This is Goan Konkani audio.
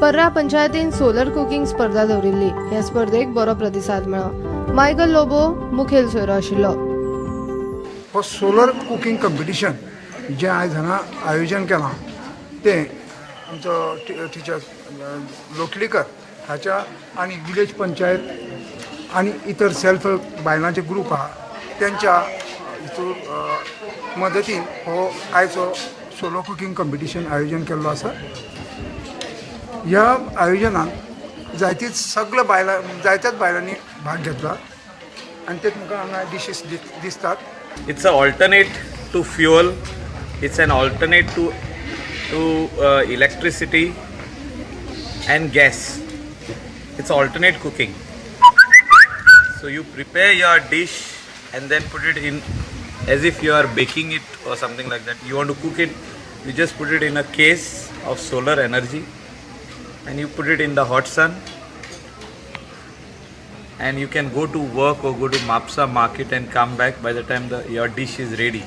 पर्रा पंचायतीन सोलर कुकिंग स्पर्धा दवरिल्ली. ह्या स्पर्धेक बरो प्रतिसाद मेळ्ळो. मायकल लोबो मुखेल सोयरो आशिल्लो. हो सोलर कुकिंग कंपिटिशन जें आयज हांगा आयोजन केलां तें आमचो टिचर लोटलीकर हाच्या आनी विलेज पंचायत आनी इतर सेल्फ हेल्प बायलांचे ग्रूप आहा तेंच्या हितूर मदतीन हो आयचो सोलो कुकिंग कंपिटिशन आयोजन केल्लो आसा. ह्या आयोजनान जायतीच सगळ्या बायलां जायत्याच बायलांनी भाग घेतला आनी ते तुमकां हांगा डिशीस दिसतात. It's an alternate to fuel, it's an alternate to electricity and gas. It's alternate cooking. So you prepare your dish and then put it in as if you are baking it or something like that. You want to cook it, you just put it in a case of solar energy and you put it in the hot sun, and you can go to work or go to Mapsa market and come back by the time your dish is ready.